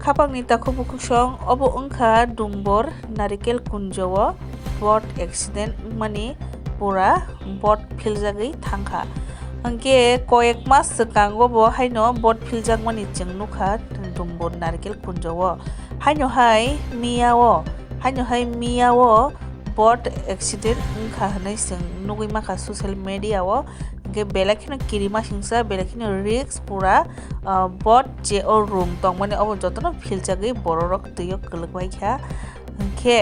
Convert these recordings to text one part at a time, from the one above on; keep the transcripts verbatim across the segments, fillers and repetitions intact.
Khapangni takhuk bukhuk song obo wngkha Dumbor Narikel Kunjo o boat accident wngmani pura boat philjagwi thangkha. Hwnkhe koyek mas swkango bo haino boat philjakmani chwng nukha Dumbor Narikel Kunjo o. Haino hai miya o, haino hai miya o boat accident wngkha hwnwi chwng nugwi mankha social media o. Hwnkhe belai kheno kirima singsa, belai kheno risk pura, ah, boat je o room tongmani obo jotono philjagwi bororok twi o kwlwk bai kha. Hwnkhe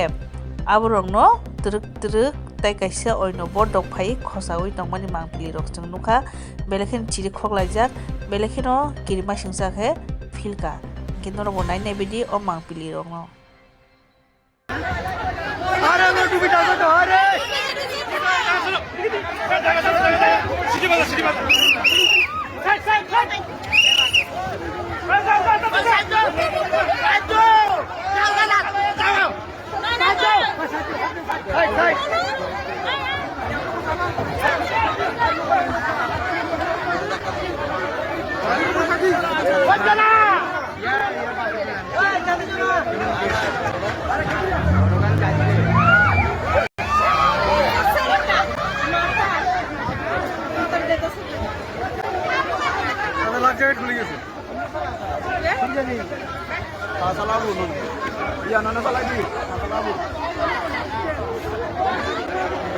aborokno twrwk twrwk tai kaisa oino boat rok phai khosaui tongmani mangpili rok chwng nukha. Belai kheno chiri khoklaijak, belai kheno kirima singsa khe philka. Hwnkhe norokbo nai nai baidi o mangpili rokno.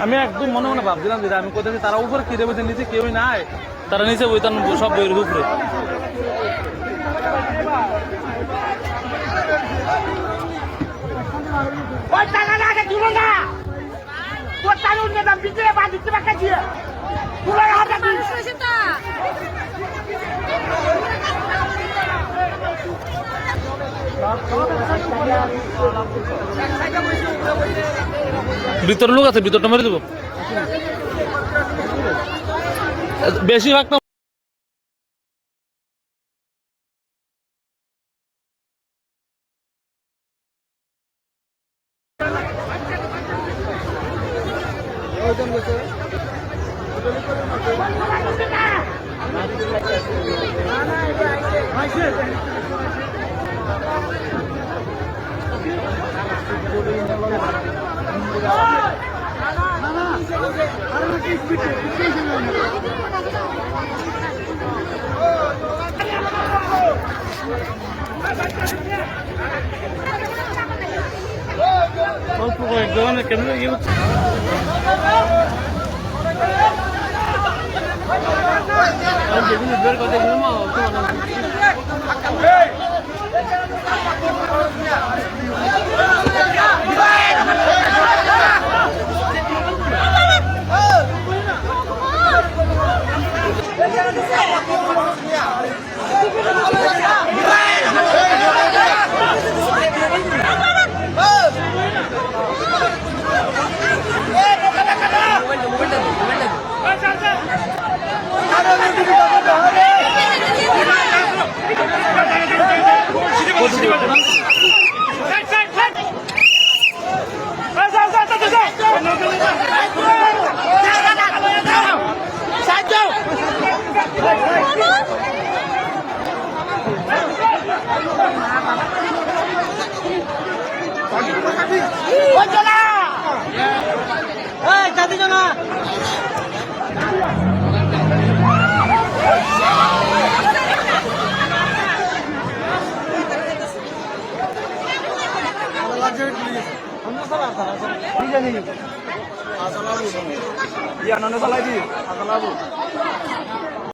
আমি একদম মনে মনে ভাবছিলাম যে আমি কোথায়, তারা উপরে কি দেবে, নিচে কেউই নাই। তারা নিচে বইতাম, সব বইয়ের উপরে। ওই টাকা না, আগে তুলো না। তোর টাকা উঠবে না, ভিতরে বাঁধি, কিবা কাটিয়ে। তুলো না, হাতে তুলো। ভিতরে লোক আছে, ভিতরটা মেরে দেবো। বেশিরভাগ তো অল্প কয়েকজন কেন ইয়ে হচ্ছে। আমি যেগুলো বের করে দেখলাম, অল্প বানাবো।